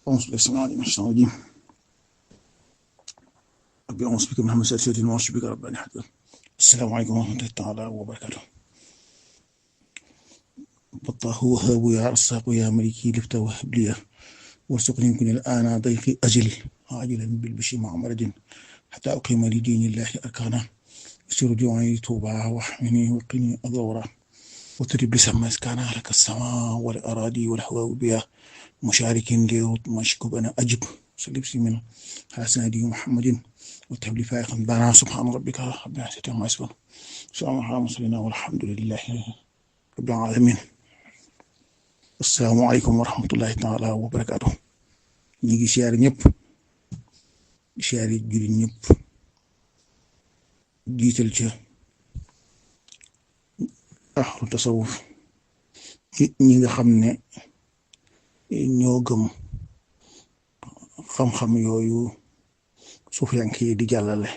أعوذ بالله من الشيطان الرجيم. ربي أعوذ بك من همزات الشياطين وأعوذ بك رب أن يحضرون. السلام عليكم ورحمة الله تعالى وبركاته. بطاه وهاب يا رزاق يا ملكي لفت وهب لي وارزقني من الآن ضيق أجل عاجلا بالبشر مع مرد حتى أقيم لدين الله أركانا يسر جوعي توبا واحمني وقني أضورا وترب لسما إسكانا لك السماء والأراضي والهواء بها مشارك ليوت مشكوب أنا أجب سلبسي من حسن محمد وتهب فائقا بنا سبحان ربك رب العزة عما يصفون سلام على المرسلين والحمد لله رب العالمين. asalaamaaleykum wa rahmatullahi taala wa barakaatu. ñi ngi siyaare ñëpp siyaare jullit ñëpp jiital ca ahlu tasawuf ñi nga xam ne ñoo gëm xam-xam yooyu suufiyanke yi di jàllale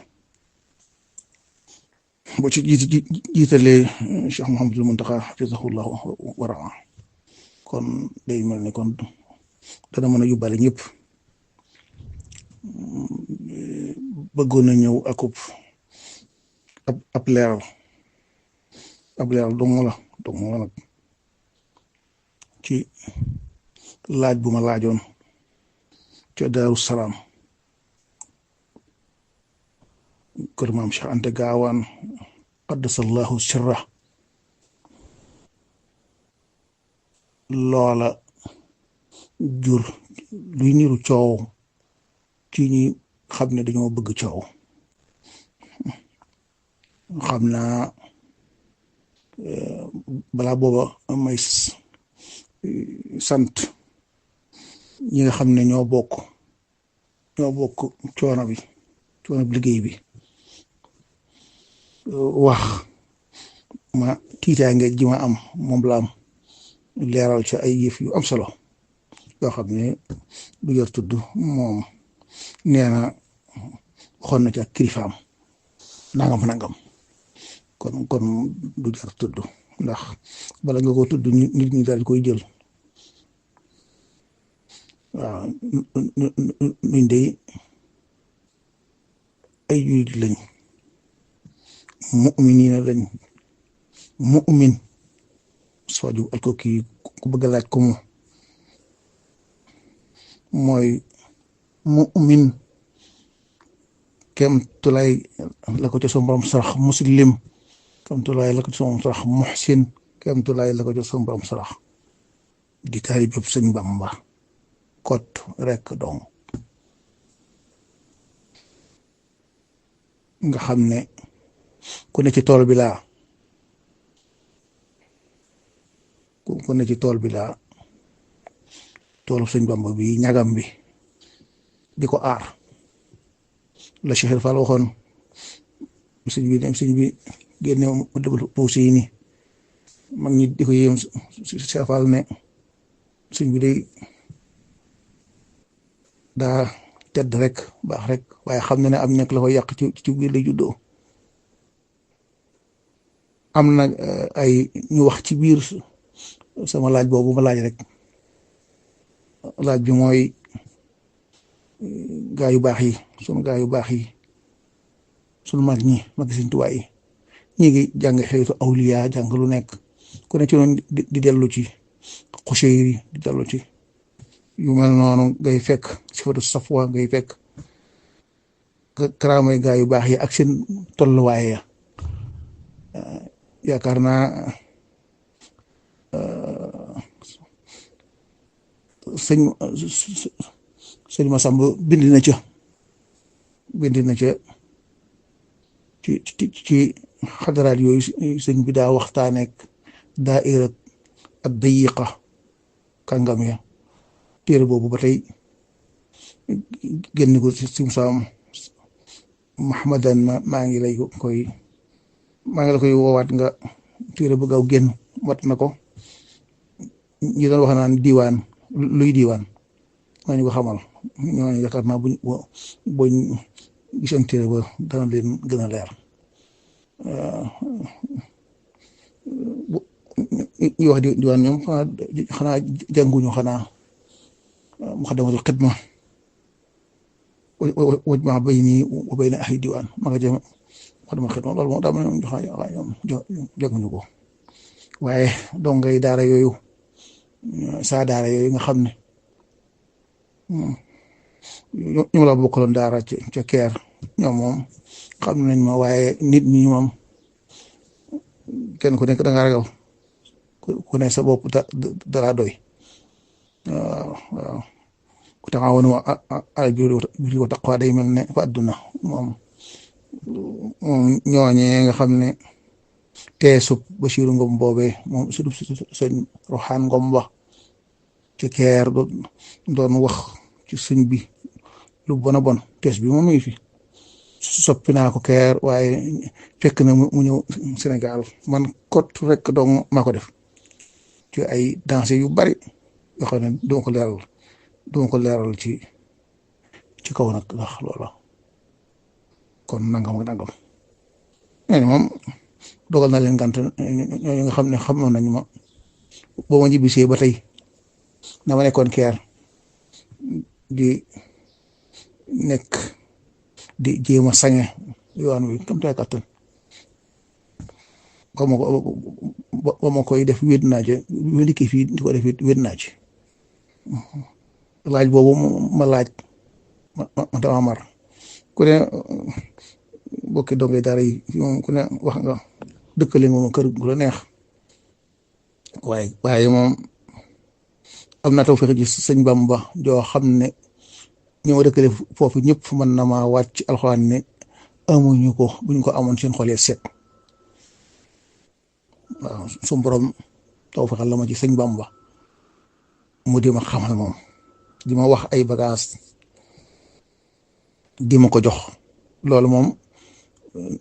boo ci jiitalee Cheikh Mouhamadul Muntaxa xafisahullah wa raa kon day mel ni kon dana mën a yóbbaale ñëpp. bëggoon na ñëw akub ab leeral dong la nag ci laaj bu ma laajoon ca Daaru Salaam kër maam Cheikh Anta Gaawaan qaddasallahu sirra loola jur luy niru coow ci ñi xam ne dañoo bëgg coow. xam naa balaa booba may sant ñi nga xam ne ñoo bokk coono bi liggéey bi wax ma tiitaange ji ma am moom la am leeral ca ay yëf yu am solo yoo xam ne du yor tudd moom nee na waxoon na ca kilifaam nangam kon du jar tudd ndax bala nga ko tudd nit ñi daal koy jël. waaw nuñ dey ay jullit lañ mu'miniina lañ mu'min sooju alkoki ku bëgg a laaj ko mooy mu'min kem tulay la ko ca son borom sarax muslim kem tulay la ko ca son borom sarax muhsin kem tulay la ko ca son borom sarax di taalibe Sëñ Bamba kot rek dong nga xam ne ku ne ci tool bi laa ku ne ci tool bi laa toolu Sëñ Bamba bi ñagam bi di ko aar la Cheikh Fall waxoon sëñ bi génne ma dëggal puusi yi ni mag ñi di ko yéem Cheikh Fall ne sëñ bi day daa tedd rek baax rek waaye xam na ne am nekk la ko yàq ci biir lay juddoo. am na ay ñu wax ci biir sama laaj boobu ma laaj rek laaj bi mooy gaa yu baax yi sunu gaa yu baax yi sunu mag ñi mag Sëñ Tuubaa yi ñi ngi jàng xeetu awliya jàng lu nekk ku ne ci noonu di dellu ci Xuseyri di dellu ci yu mel noonu ngay fekk sifatu safwa ngay fekk karaamay gaa yu baax yi ak seen tolluwaay ya yaakaar naa sëñ Masamba bind na ca ci xadaraat yooyu sëñ bi daa waxtaaneek daaira ak dayiqa kàngam ya téere boobu ba tey génn ko ci simsaam Mahmadan maa ngi la koy woowaat nga téere bu gaaw génn wat na ko ñi doon wax naan diiwaan luy diiwaan maa ñu ko xamal ñooñu yaakaar naa buñ gisoon téere ba dana leen gën a leer. ñu wax diiwaan ñoom xanaa jànguñu xanaa muqaddamatul xidma wajma bayni wa bayna ahli diwaan ma nga jëm muqaddamatul xidma loolu moom daa mel ne joguñu ko waaye dongay daara yooyu saa daara yooyu nga xam ne ñu la bokkaloon daara ca keer ñoom moom xam nañ ma waaye nit ñi moom kenn ku nekk da nga ragal ku ne sa bopp dara doy waaw ku taxawoon alal birri wa taqwa day mel ne fa àdduna moom ñooñee nga xam ne teesub Basiiru Ngom boobee moom sudub sëñ Roxaan Ngom wax ci keer doon wax ci sëñ bi lu bon a bon tees bi moom mi ngi fi soppi naa ko keer waaye fekk na mu ñëw Sénégal man kot rek dong maa ko def ci ay danse yu bari yoo xam ne duma ko leeral ci kaw nag ndax loola kon nangam ak nangam ñooñu moom dogal na leen gànt ñooñu nga xam ne xamoon nañ ma boo ma ñibbisee ba tey na ma nekkoon keer di nekk di jéem a sañe yoon wi comme tey kattan ba ma koy def wéet naa ci wéndi ki fii di ko def wéet naa ci laaj boobu ma laaj ma dama mar ku ne bokki dongay dara yi moom ku ne wax nga dëkkale nga kër gu la neex waaye moom am na tawfeex ji sëñ Bamba joo xam ne ñi ma dëkkale foofu ñëpp mën na maa wàcc alxuraan ne amuñu ko buñ ko amoon seen xol seet waaw su borom tawfeexal la ma ci sëñ Bamba mu di ma xamal moom di ma wax ay bagage di ma ko jox loolu moom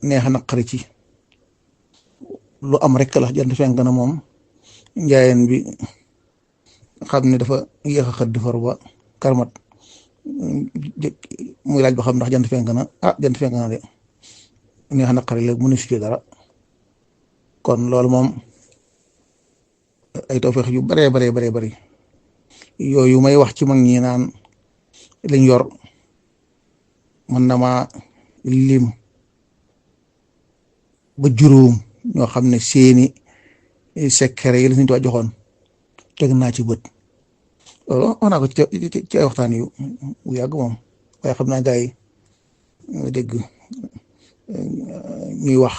neex na naqari ci lu am rek la jant fenk na moom njaayeen bi xam ne dafa yéex a xëdd far ba karmat muy laaj ba xam ndax jant fenk na jant fenk na de neex na naqari la mënu si dara kon loolu moom ay tawfeex yu baree bari yooyu may wax ci mag ñi naan lañ yor man na ma lim ba juróom ñoo xam ne seeni secret yi la suñu tubaab joxoon teg naa ci bët loolu wax naa ko ci ay waxtaan yu yàgg moom waaye xam naa gars yi nga dégg ñuy wax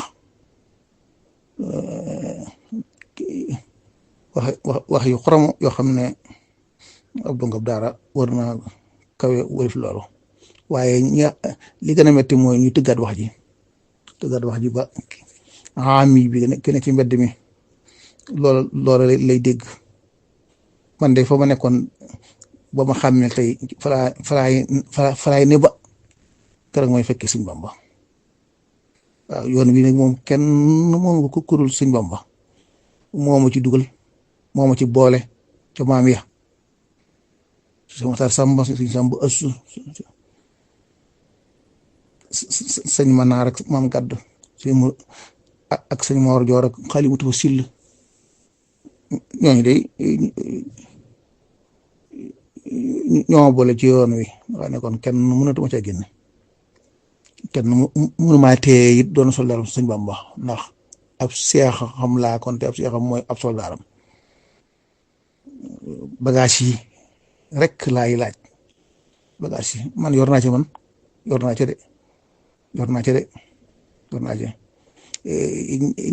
wax yu xorom yoo xam ne ab dongab daara war naa kawe wërif loolu waaye li gën a metti mooy ñu tëggaat wax ji ba ami bi kenn ci mbedd mi loolu lay dégg man de fa ma nekkoon ba ma xam ne tey falaay ne ba keroog mooy fekkee sëñ Bamba waaw yoon wi nag moom kenn moom ko kurul sëñ Bamba moo ma ci dugal moo ma ci boole ca maam ya sama tar samba sëñ Samba ëssu sëñ Manaar ak maam Gàdd ak sëñ Mor Joor ak xali wutu fa sill ñooñu de ñoo boole ci yoon wi nga ne kon kenn mënatuma caa génn kenn mënumaa tee it doon soldaaram sëñ Bamba ndax ab seex xam laa kon te ab seexam mooy ab soldaaram bagage yi rek laay laaj bagage yi man yor naa ci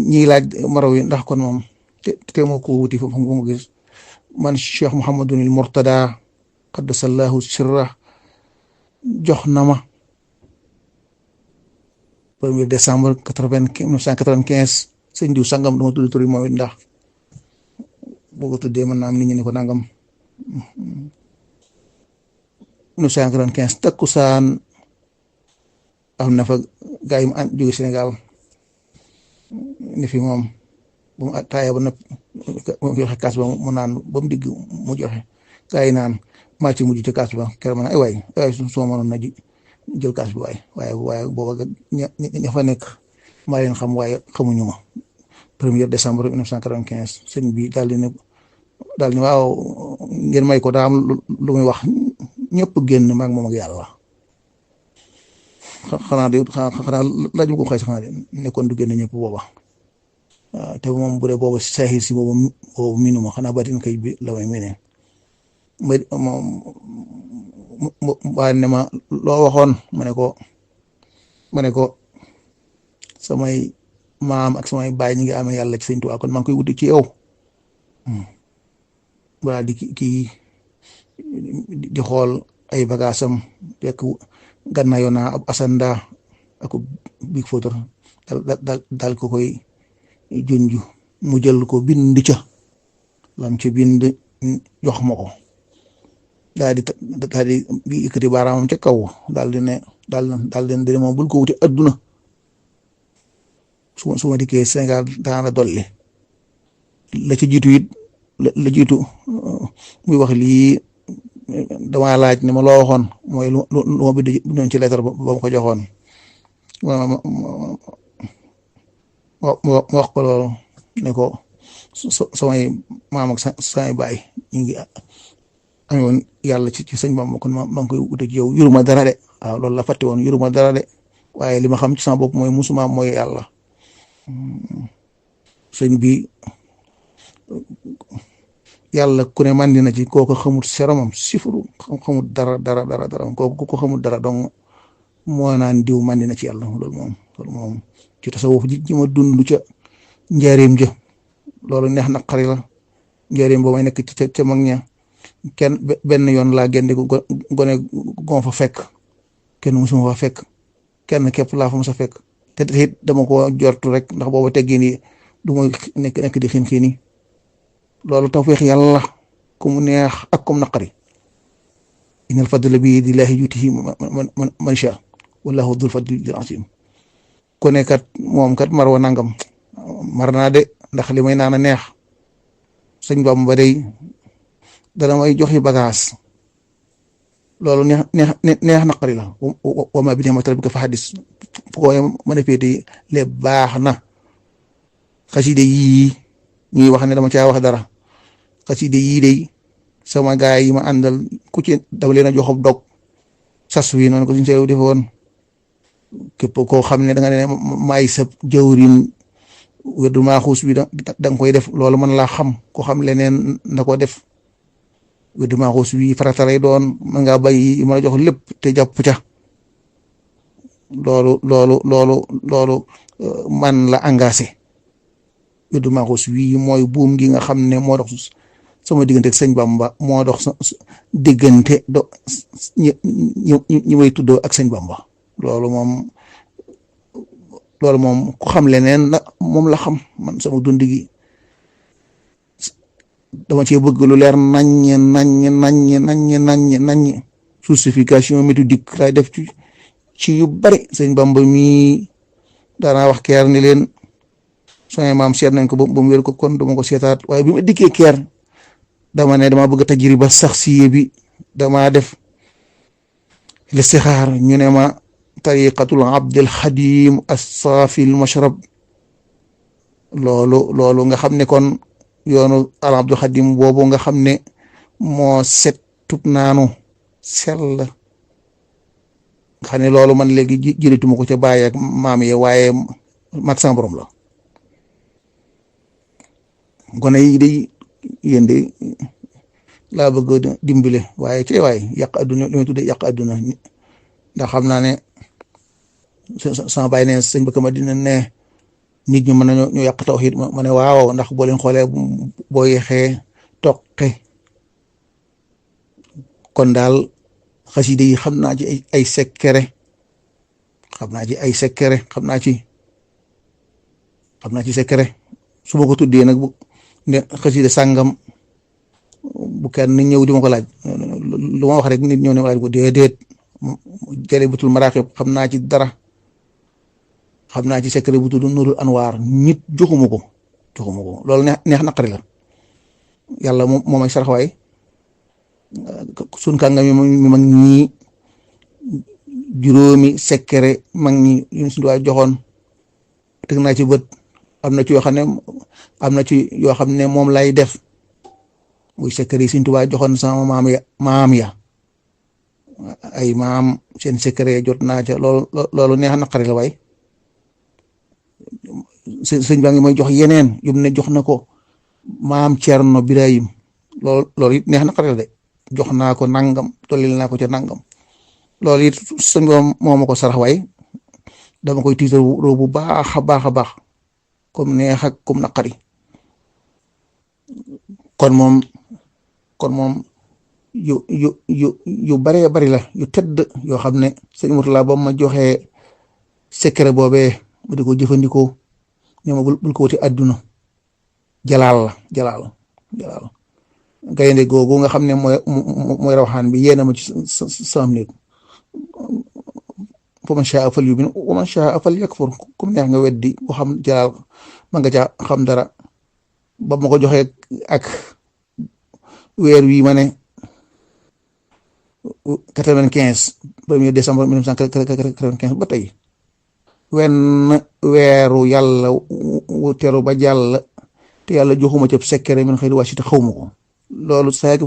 ñiy laaj maraw yi ndax kon moom te moo ko wuti foofu nga gis man Cheikh Mouhamadunil Mourtada qaddasallahu sirra jox na ma 1er décembre 1995 sëñ diw sangam dama tudd tur yi moom it ndax boo ko tuddee mën naa am nit ñi ne ko nangam 1995 takkusaan am na fa gaa yi mu jóge Sénégal ne fi moom bu mu taaya ba noppi mu joxe kaas ba mu naan ba mu digg mu joxe gaa yi naan maa ci mujj ca kaas ba keroog ma ne ay waay su ma mënoon na jël kaas bi waaye booba ña fa nekk maa leen xam waaye xamuñu ma 1er décembre 1995 sëñ bi daal di ne waaw ngeen may ko daa am lu muy wax ñëpp génn maag moom ak yàlla xanaa laaj ko xëy xanaa nekkoon du génn ñëpp booba waaw te moom bu dee booba saaxir si boobu miinu ma xanaa batin kay bi la may miine waaye ne ma loo waxoon ma ne ko samay maam ak samay baay ñi ngi amee yàlla ci Sëñ Tuubaa kon maa ngi koy wuti ci yow voilà di di xool ay bagaasam fekk gànnaayoo naa ab asanda ak big photo dal ko koy junju mu jël ko bind ca lam ca bind jox ma ko daal di yëkkati baaraamam ca kaw daal di ne daal di moom bul ko wuti adduna su ma dikkee Sénégal daan la dolli la ci jiitu it la jiitu muy wax lii damaa laaj ne ma loo waxoon mooy lu ma bindoon ci lettre ba ma ko joxoon ma wax ko loolu ne ko samay maam ak samay baay ñu ngi amoon yàlla ci sëñ Bamba kon maa ngi koy wute ci yow yuruma dara de waaw loolu la fàtte woon yuruma dara de waaye li ma xam ci sama bopp mooy musuma mooy yàlla sëñ bi yàlla ku ne mandi na ci kooku xamul seromam sifuru xamul dara kooku ko xamul dara donc moo naan diw mandi na ci yàlla loolu moom ci tasawuf ji ma dund ca njaareem ja loolu neex na xari la njaareem boo may nekk ca mag ña kenn benn yoon laa génne ko gone gon fa fekk kenn musuma fa fekk kenn képp laa fa mos a fekk te it dama ko jortu rek ndax booba teggee ni du ma nekk di xiin loolu tawfeex yàlla ku mu neex ak ku mu naqari innal fadla bi yadillaahi yu'tiihi man shaa wallaahu dul fadlil aziim ku ne kat moom kat mar wa nangam mar naa de ndax li may naan a neex sëñ Bamba day dana may joxi bagage loolu neex naqari la wa maa bi ni'mati rabbika fa haddis fu ko mën a féete le baax na xaside yii ñuy wax ne dama caa wax dara xaside yii day sama gaay yi ma àndal ku ci dama leen a joxob dog sas wi noonu ko suñu seew defoon képp koo xam ne da nga ne maay sa jawrin wérdu maaxuus bi da nga koy def loolu man laa xam ko xam leneen na ko def wérdu maaxuus bi farata lay doon man ngaa bàyyi ma la jox lépp te jàpp ca loolu man la engagé wérdu maaxuus wi mooy buum gi nga xam ne moo dox sama diggante ak sëñ Bamba moo dox sa diggante ñi may tuddoo ak sëñ Bamba loolu moom ku xam leneen la moom la xam man sama dund gi dama cee bëgg lu leer naññ justification méthodique laay def ci yu bari sëñ Bamba mii daanaa wax keer ni leen sama maam seet nañ ko ba mu wér ko kon dama ko seetaat waaye bi ma dikkee keer dama ne dama bëgg tajriba saxsiye bi dama def listixaar ñu ne ma tariqatul abdil xadim as-saafil mashrab loolu nga xam ne kon yoonu al abdul xadim boobu nga xam ne moo set tub naanu sell nga xam ne loolu man léegi jërituma ko ca bàyyi ak maam yi waaye mag sama borom la gone yi day yéen de laa bëgg dimbale waaye ci waay yàq adduna li may tuddee yàq adduna ndax xam naa ne sama bàyyi ne sëñ Bakka Madina ne nit ñi mën nañoo ñu yàq tawxiid ma ne waaw ndax boo leen xoolee boo yeexee toqe kon daal xasida yi xam naa ci ay secret xam naa ci secret su ma ko tuddee nag ne xasida sàngam bu kenn ñëw di ma ko laaj lu ma wax rek nit ñëw ne ma laaj ko déedéet Jalaabatul Maraaxib xam naa ci dara xam naa ci secret bu tudd Nuurul Anwaar nit joxuma ko loolu neex naqari la yàlla moo may saraxwaay sun kàngam mi mag ñi juróomi secret mag ñi yu suñu waay joxoon teg naa ci bët am na ci yoo xam ne moom lay def muy secret yi Sëñ Tuubaa joxoon sama maam ya ay maam seen secret jot naa ca loolu neex naqari la waay sëñ baa ngi may jox yeneen yum ne jox na ko maam Cerno Birahim loolu it neex naqari la de jox naa ko nangam tollil naa ko ca nangam loolu it sëñ boom moo ma ko sarax waay dama koy tiitar bu baax a baax a baax comme neex ak comme naqari kon moom yu baree bari la yu tedd yoo xam ne sëñ Murtala ba ma joxee secret boobee ma di ko jëfandikoo ne ma bul ko wuti àdduna jalaal gaynde googu nga xam ne mooy rawaxaan bi yéena ma ci sama néeg fa man shaa fal yu'min wa man shaa fal yakfur comme neex nga weddi boo xam jalaal ma nga ca xam dara ba ma ko joxee ak weer wi ma ne 95 1er décembre 1995 ba tey wenn weeru yàlla wu teru ba jàll te yàlla joxuma ca secret min xëy wàcc te xawma ko loolu saa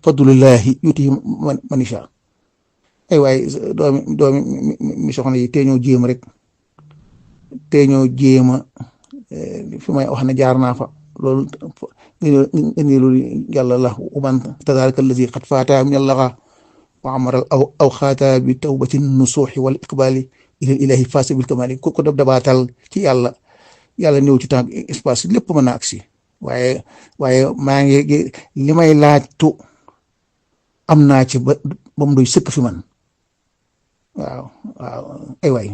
fadlullahi yuti man yasha ay waay doomi mi soxna yi teeñoo jéem rek teeñoo jéema fi may wax ne jaar naa fa loolu ngëneelu yàlla la uman tadalika allazi qad faata min allaha wa amara aw xaata bi tawbatin nusuuxi wal iqbali ila ilahi fasi bil kamali ko dabaatal ci yàlla néew ci temps espace lépp mën na agsi waaye maa ngi li may laajtu am naa ci ba mu doy sëkk fi man waaw ay waay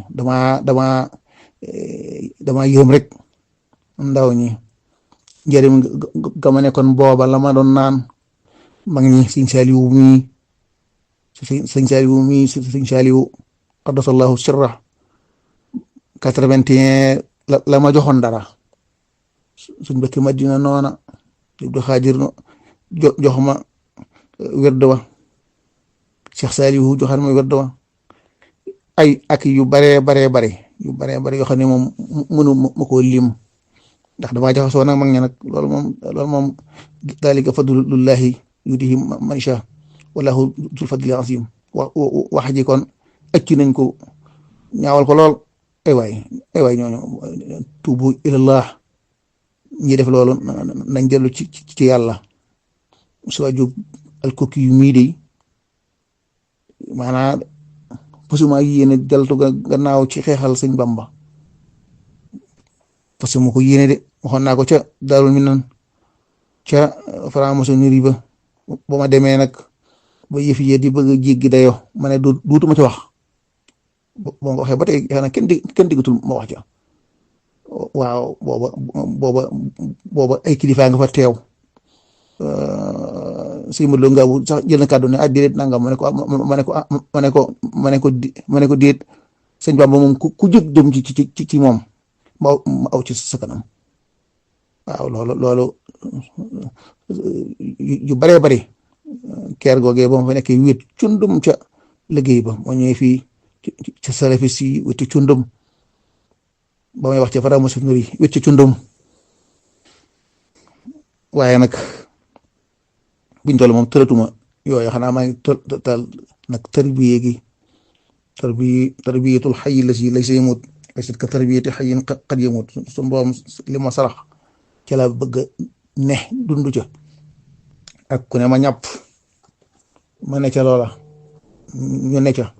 dama yërëm rek ndaw ñi njëriñ gama nekkoon booba la ma doon naan mag ñi sëñ Saaliwu qaddasallahu sirra 81 la ma joxoon dara suñ bëkki Madina noona Abdu Xaadir jox ma wérd wa Cheikh Saaliwu joxal ma wérd wa ay ak yu bare yoo xam ne moom mënu ma koo lim ndax damaa jaxasoo nag mag ña nag loolu moom dalika fadlullahi yutihi man yasha wallahu zul fadli azim wax ji kon acc nañ ko ñaawal ko lool ay waay ñooñu tuubu ilallah ñi def loolu nañ dellu ci yàlla soo jóg alkoki yu mii de maanaam fasuma yéene deltu gannaaw ci xeexal sëñ Bamba parce que mu ko yéene de waxoon naa ko ca Daarul Minan ca franc-maçonnerie ba ma demee nag ba yëf yi di bëgg a jéggi dayoo ma ne duutuma ci wax boo nga waxee ba tey xanaa kenn diggatul ma wax ca waaw booba ay kilifa nga fa teew sëñ Modou Lo Ngabou sax jël na kàddu ne déedéet nangam ma ne ko déet sëñ Bamba moom ku jóg jëm ci moom ma aw ci sa kanam waaw loolu yu baree bari keer googee ba ma fa nekkee wét cundum ca liggéey ba moo ñëwee fii ca salafis yi wétti cundum ba may wax ca franc-maçonnerie wét ci cundum waaye nag biñ toll moom tëratuma yooyu xanaa maa ngi tal nag tarbiye gi tarbiyatul xay la si lay sa yamut laysa ka tarbiyati xayin qad yamut su mboom li ma sarax ca la bëgg ne dund ca ak ku ne ma ñàpp ma ne ca loola ñu ne ca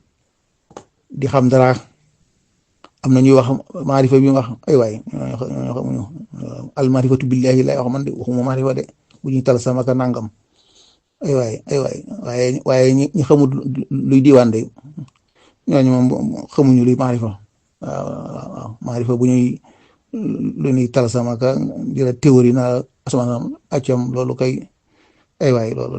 di xam dara am na ñuy wax maarifa bi wax ay waay xamuñu al maarifatu billahi lay wax man de waxuma maarifa de bu ñuy tal sama ka nangam ay waay waaye ñi xamul luy diwaan de ñooñu moom xamuñu luy maarifa waaw maarifa bu ñuy lu ñuy tal sama ka di la théorie na asamaan accam loolu kay ay waay loolu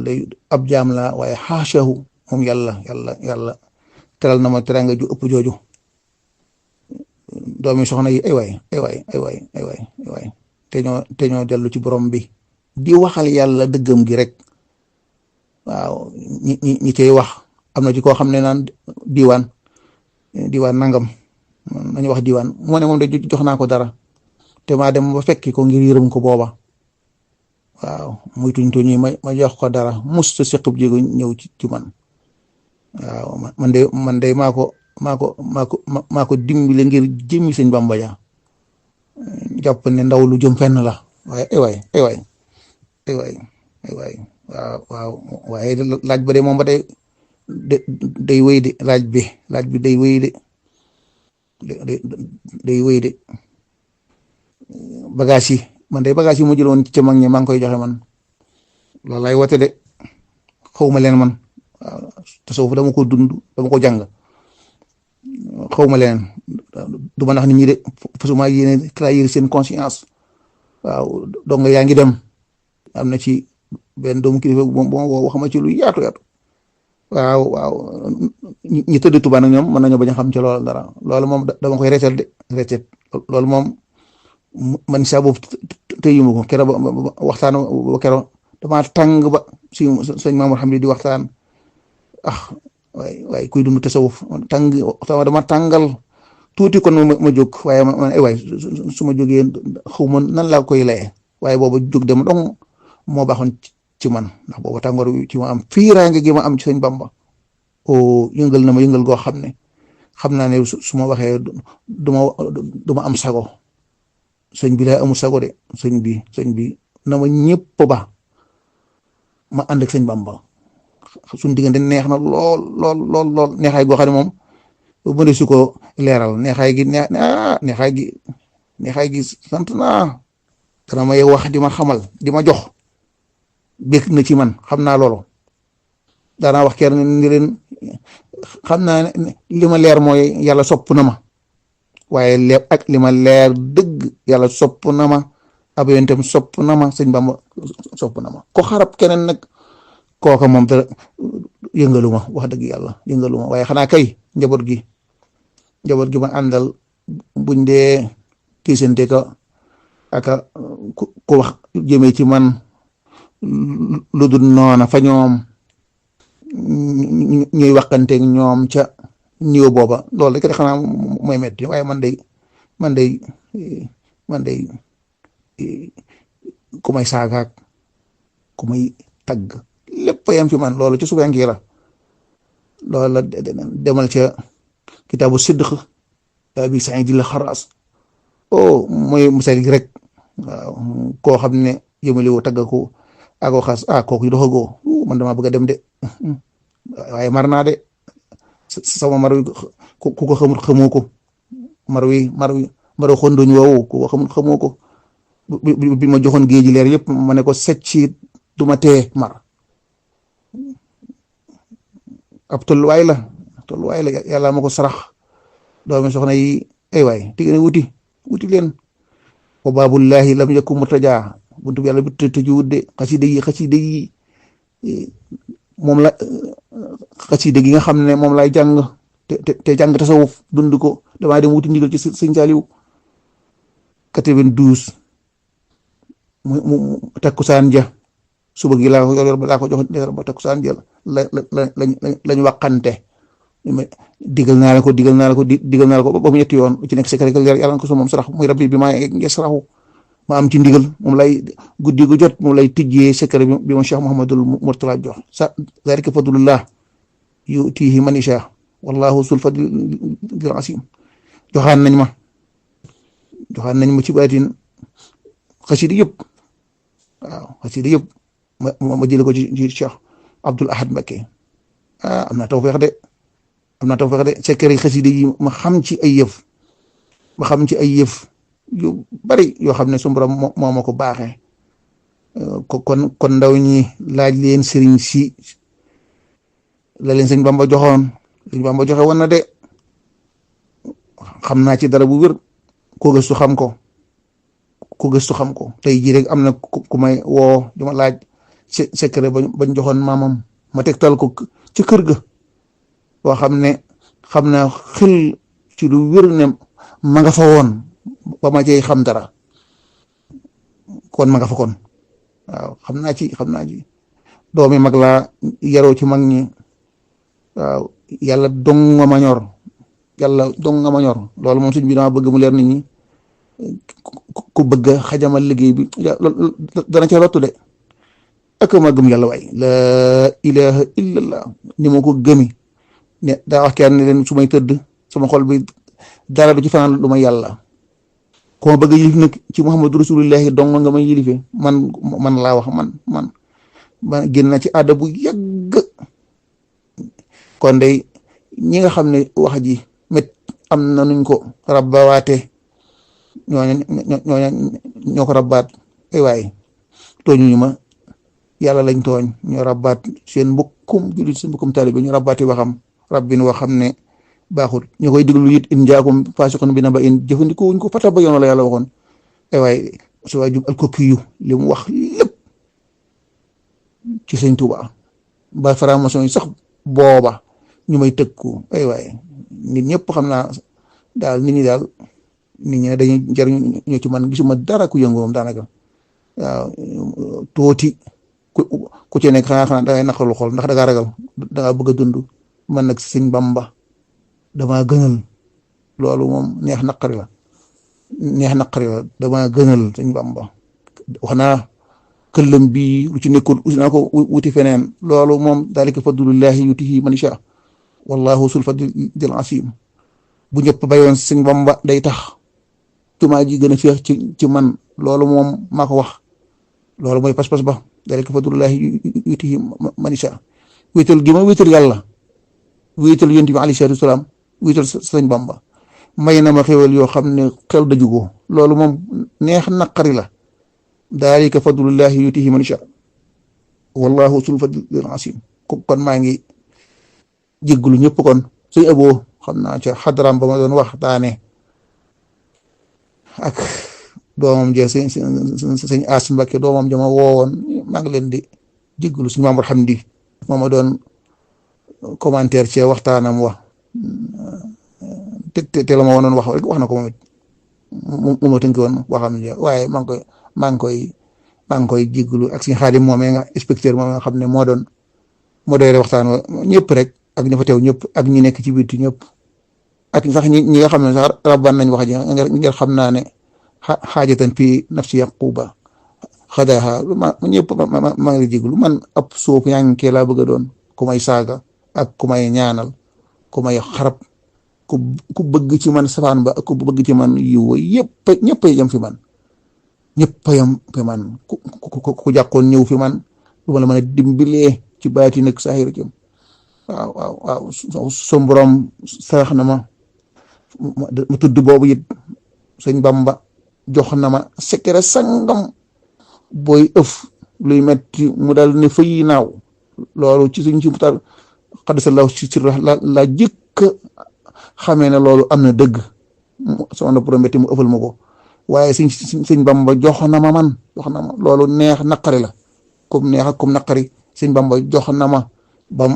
day ab jaam la waaye xaashahu moom yàlla teral na ma teranga ju ëpp jooju doomi soxna yi ay waay te ñoo dellu ci borom bi di waxal yàlla dëggam gi rek waaw ñi cay wax am na ci koo xam ne naan diwaan nangam nañu wax diwaan moo ne moom de jox naa ko dara te maa dem ba fekki ko ngir yërëm ko booba waaw muy tuñ tuñ ma jox ko dara mus ta sequb jéego ñëw ci man. waaw man de maa ko dimbale ngir jëmmi sëñ Bamba ja jàpp ne ndaw lu jëm fenn la waaye ay waay waaw waaye laaj ba de moom ba tey day wéy de laaj bi day wéy de day wéy de bagage yi man de bagage yi mu jëloon ci mag ñi maa ngi koy joxe man loolu lay wote de xawma leen man waaw tasawuf dama ko dund dama ko jàng xawma leen du ma nax nit ñi de fasuma yéene trahir seen conscience waaw donc yaa ngi dem am na ci benn doomu kilifa boo wax ma ci lu yaatu waaw ñi tëdd Tuubaa nag ñoom mën nañoo bañ a xam ci loolu dara loolu moom dama koy recet loolu moom man saa boobu tëyuma ko keroog ba waxtaan ba keroog damaa tàng ba si sëñ Mamour xam ne di waxtaan waaye kuy dund tasawuf dama tàngal tuuti kon ma jóg waaye man ay waay su ma jógee xaw ma nan laa koy laye waaye booba jóg dem dong moo baaxoon ci man ndax booba tàngoor ci ma am fiiraange gi ma am ci sëñ Bamba o yëngal na ma yëngal goo xam ne xam naa ne su ma waxee du ma am sago sëñ bi laa amul sago de sëñ bi na ma ñëpp ba ma ànd ak sëñ Bamba suñ diggante neex na lool neexaay goo xam ne moom mëne su ko leeral neexaay gi sant naa dana may wax di ma xamal di ma jox bég na ci man xam naa loolu daanaa wax kenn ni leen xam naa ne li ma leer mooy yàlla sopp na ma waaye leer ak li ma leer dëgg yàlla sopp na ma ab yonentam sopp na ma sëñ Bamba sopp na ma ko xarab keneen nag kooka moom dara yëngalu ma wax dëgg yàlla yëngalu ma waaye xanaa kay njaboot gi ma àndal buñ dee kiisante ko aka ku wax jëmee ci man lu dul noona fa ñoom ñuy waxanteeg ñoom ca niveau booba loolu rek xanaa mooy metti waaye man day ku may saagaak ku may tagg lépp yam ci man loolu ci suufyanke la loolu la demal ca kitaabu sidq bi Saïd al Xarras mooy misal gi rek waaw koo xam ne yëmali wu tagg ko ako xas kooku yi doxagoo man dama bëgg a dem de waaye mar naa de sama mar wi ku ko xamul xamoo ko mar wi xondoñ woowu ku ko xamul xamoo ko bi ma joxoon géej gi leer yëpp ma ne ko secc du ma tee mar ab tolluwaay la yàlla ma ko sarax doomi soxna yi ay waay tigg na wuti leen wa baabullahi lam yakun murtajaa buntu yàlla bi tëju wudde xasida yi moom la xasida gi nga xam ne moom lay jàng te jàng tasawuf dund ko damaa dem wuti ndigal ci sëñ Saliou 92 mu takkusaan ja suba gi laa ko jox ba takkusaan ja lañ waxante digal naa la ko ba mu ñetti yoon ci nekk secret yàlla na ko so moom sarax muy rabbi bi maa yasraxu ma am ci ndigal moom lay guddi gu jot moom lay tijjee secret bi ma Cheikh Mouhamadul Mourtala jox sa zalika fadlullah yutihi man yasha wallahu sul fadlil asim joxaan nañ ma ci baatin xasida yëpp ma jële ko ci Cheikh Abdoul Ahad Mbacké am naa tawfeex de secret xasida yi ma xam ci ay yëf yu bari yoo xam ne su borom moo ma ko baaxee kon ndaw ñi laaj leen sëriñ si la leen sëñ Bamba joxoon joxe woon na de xam naa ci dara bu wér ko gëstu xam ko tey jii rek am na ku may woo di ma laaj secret bañ joxoon maamam ma tegtal ko ci kër ga boo xam naa xel ci lu wér ne ma nga fa woon ba ma cey xam dara kon ma nga fa kon waaw xam naa ci doomi mag laa yaroo ci mag ñi waaw yàlla dong nga ma ñor loolu moom suñ bi dama bëgg mu leer nit ñi ku bëgg xajamal liggéey bi dana ca lottu de ak ma gëm yàlla waay laa ilaha illallah ni ma ko gëmi ne daa wax kenn ne leen su may tëdd sama xol bi dara du ci fanaan lu ma yàlla ko ma bëgg a yilif nag ci muhammadu rasulillahi dong nga may yilife man laa wax man génn na ci àdda bu yàgg kon day ñi nga xam ne wax ji met am na nuñ ko rabbawaate ñoo ko rabbaat ay waay tooñuñu ma yàlla lañ tooñ ñoo rabbaat seen mbokkum jullit seen mbokkum taalibe ñu rabbaati waxam rabbin woo xam ne baaxul ñu koy diglu it in jaakum faasiqun bi naba'in jëfandikoo wuñ ko fata ba yoon la yàlla waxoon ay waay su waay jub alkopiyu li mu wax lépp ci sëñ Tuuba ba franc-maçon yi sax booba ñu may tëkku ay waay nit ñëpp xam naa daal nit ñi dañuy jariñu ñoo ci man gisuma dara ku yëngu moom daanaka waaw tuuti ku ci nekk xanaa dangay naqarlu xol ndax dangaa ragal dangaa bëgg a dund man nag sëñ Bamba damaa gënal loolu moom neex naqari la damaa gënal sëñ Bamba wax naa këllam bii lu ci nekkul naa ko wuti feneen loolu moom dalika fadlullahi yutihi man yasha wallahu sul fadlil asim bu ñëpp bayoon sëñ Bamba day tax jumaa ji gën a féex ci man loolu moom maa ko wax loolu mooy pas-pas ba dalika fadlullahi yutihi man yasha wéetal gi ma wéetal yàlla wéetal yonent bi alayhi salaatu wasalaam wéetal sëñ Bamba may na ma xéwal yoo xam ne xel daju ko loolu moom neex naqari la dalika fadlullahi yutihi man yasha wallahu sul fadlil asim kon maa ngi jégglu ñëpp kon suy aboo xam naa ca xadaraam ba ma doon wax daane ak doomam je sëñ As Mbakke doomam jama woowoon maa ngi leen di jégglu suñu Maamor Hamdi moo ma doon commentaire ci waxtaanam wax te la ma wonoon wax rek wax na ko moom it mu ma tënk woon waxam ne waaye maa ngi koy jégglu ak suñu Xaadim moomee nga inspecteur moom nga xam ne moo doon waxtaan wa ñëpp rek ak ña fa teew ñëpp ak ñi nekk ci biir ñëpp ak sax ñi nga xam ne sax rabban nañ wax ji ngir xam naa ne xaajatan fii nafsi yaquba xadaha ñëpp maa ngi jéglu man ab suuf yaa ngi kee laa bëgg a doon ku may saaga ak ku may ñaanal ku may xarab ku bëgg ci man safaan ba ak ku bëgg ci man yiw ñëpp a yem fi man ku jàqoon ñëw fi man du ma la mën a dimbilee ci baati nag saahir jëm waaw som borom sarax na ma tudd boobu it sëñ Bamba jox na ma secret sangam booy ëf luy metti mu dal ne fay naaw loolu ci suñ ci mutal xaddasallahu ci la jëkk xamee ne loolu am na dëgg sama borom metti mu ëffal ma ko waaye sëñ Bamba jox na ma loolu neex naqari la comme neex ak comme naqari sëñ Bamba jox na ma bam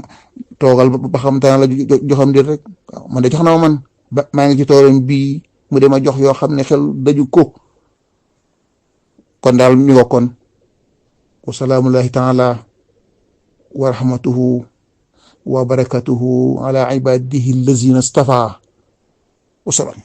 toogal ba xam te la joxam dir rek waaw man de jox na ma man ba maa ngi ci toolam bii mu dema jox yoo xam ne xel daju ko kon daal ñu wokkoon wa salaamullahi taala wa rahmatuhu wa barakatuhu ala ibadihi allazina stafa wa salaam